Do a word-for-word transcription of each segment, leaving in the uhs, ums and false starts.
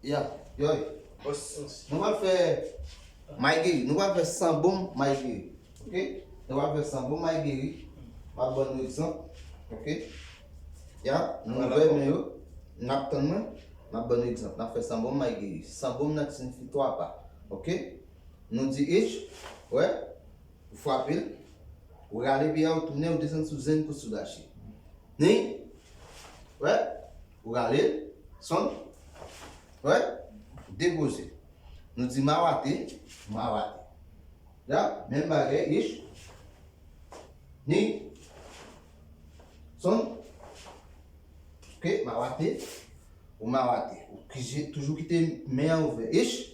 Ya, yo, nou pral fè may geri. Nou pral fè sanbonm may geri. Ok? Nou pral fè sanbonm may geri. M ap ban nou egzanp. Ok? Ya, nou ouvè men yo. N ap tann mwen. M ap ban nou egzanp. N ap fè sanbonm may geri. Sanbonm nan siyifi twa pa. Ok? Nou di ich, wè, ou frape l, ou rale pye a, ou tounen, ou desann sou zenn kou sou dachi. Ni, wè, ou rale l, sonn, wè, ou depoze. Nou di mawate, mawate. Ya, menm bagay, ich, ni, sonn, ok, mawate, ou mawate. Ou kije, toujou kite men an ouvè. Ich,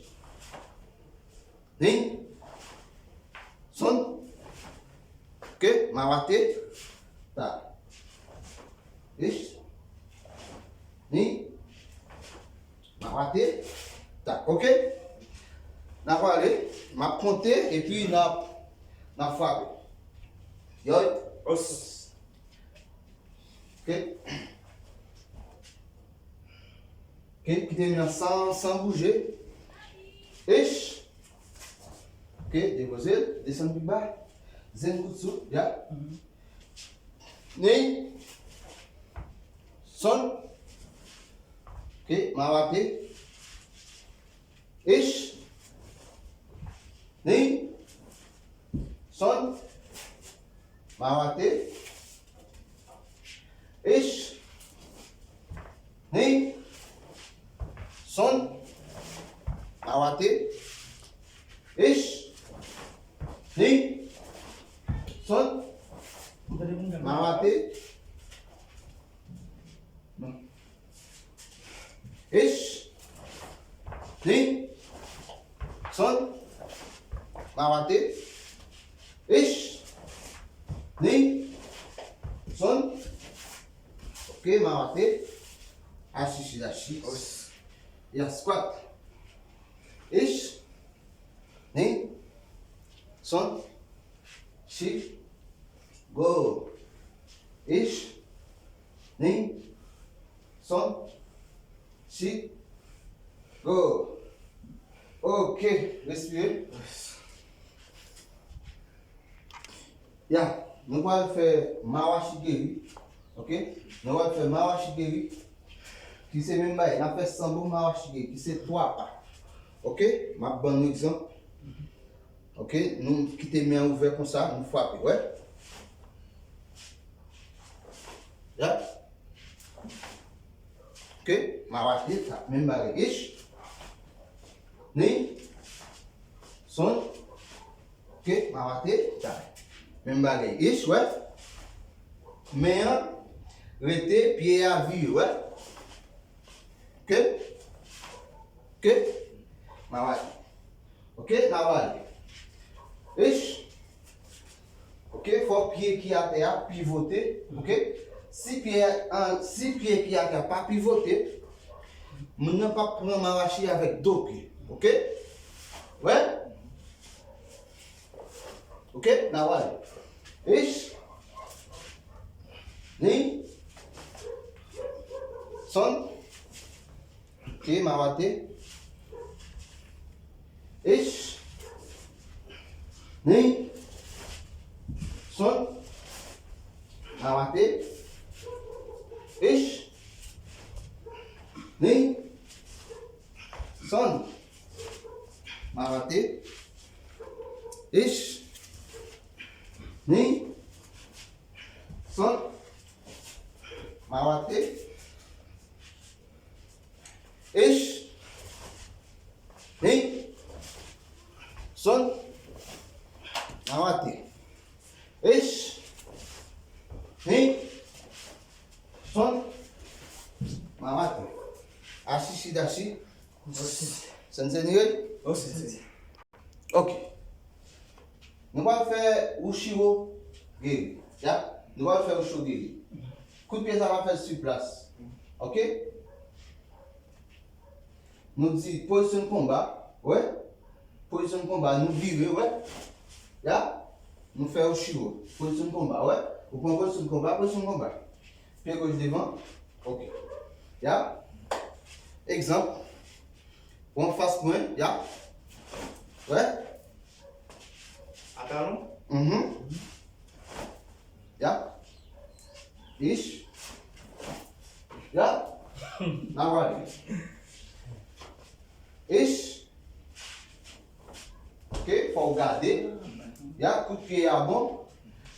ni, sonn, ok, mawate, ta. Ich, ni, mawate, ta. Ok? N ap ale, m ap konte, epi n ap, n ap frape. Yo, os. Ok? Ok, kite men an san, san bouje. Ich. Ok, depoze l, desann pi ba. Zenn kout sou, ya. Ni. Sonn. Ok, mawate. Ich. Ni. Sonn. Mawate. Ich. Ni. Sonn. Mawate. Ich. Ni. Sonn. Mawate. Ich. Ni. Sonn. Mawate. Ich. Ni. Sonn. Ok, mawate. Achichi dachi. Ya, squat. Ich. Ni. Sonn. Chi. Go. Ich. Ni. Sonn. Chi. Go. Ok, respire. Ya, nou pral fè mawachi geri. Ok? Nou pral fè mawachi geri. Ki se menm bagay. N ap fè sanbonm mawachi geri. Ki se twa pa. Ok? M ap ban nou egzanp. Ok? Nou kite men an ouvè konsa, nou frape. Wè? Ya? Ok? Mawachi, ta. Menm bagay. Ich. Ni. Sonn. Ok, mawate, ta. Menm bagay. Ich, wè. Men an rete, pye a vire, wè. Ok? Ok? Mawate. Ok, n a wale. Ich. Ok, fòk pye ki atè a pivote. Ok? Si pye an, si pye ki atè a pa pivote, moun nan p ap pran mawachi avèk do pye. Ok? Wè? Ok, n a wale. Ich. Ni. Sonn. Ok, mawate. Ich. Ni. Sonn. Mawate. Ich. Ni. Sonn. Mawate. Ich. Ni. Sonn. Mawate. Ich. Ni. Sonn. Mawate. Ich. Ni. Sonn. Mawate. Achichi dachi. Sensei Nirel? Ok. Nou pral fè Ushiro geri. Ya? Nou pral fè Ushiro geri. Kout pye sa va fèt sou plas. Ok? Nou di pozisyon konba. Wè? Pozisyon konba, nou vire, wè? Ya? Nou fè Ushiro. Pozisyon konba, wè? Ou pran pozisyon konba, pozisyon konba. Pye goch devan. Ok. Ya? Egzanp. Ou anfas mwen, yap. Wè? A talon? Mhm. Yap. Ish. Yap. N a wale. Ish. Ok, fò w gade. Yap, kout pye a bon,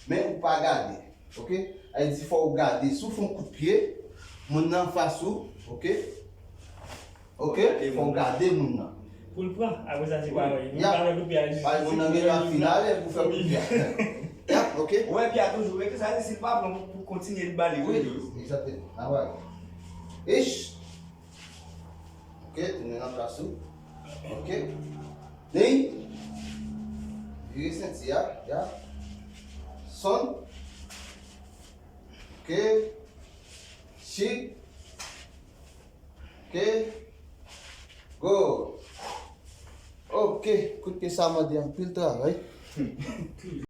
men ou pa gade. Ok? Sa vle di fò w gade. Si w fè yon kout pye, moun nan anfas ou, ok? Ok? Fò w gade moun nan. Pou l pran, apre sa se pawòl. Moun pa fè kout pye a jis. Moun nan gen dwa fin ale pou fè kout pye a. Yap, ok? Ou wè pye a toujou rete, sa vle di si l pa pran pou, pou kontinye l ba li. Wi, egzakteman. Alright. Ish. Ok, tounen nan plas ou. Ok. Ney. Vire senti a, ya. Son. Ok. Chi. Ok. Go. Ok, kout pye sa mande anpil travay.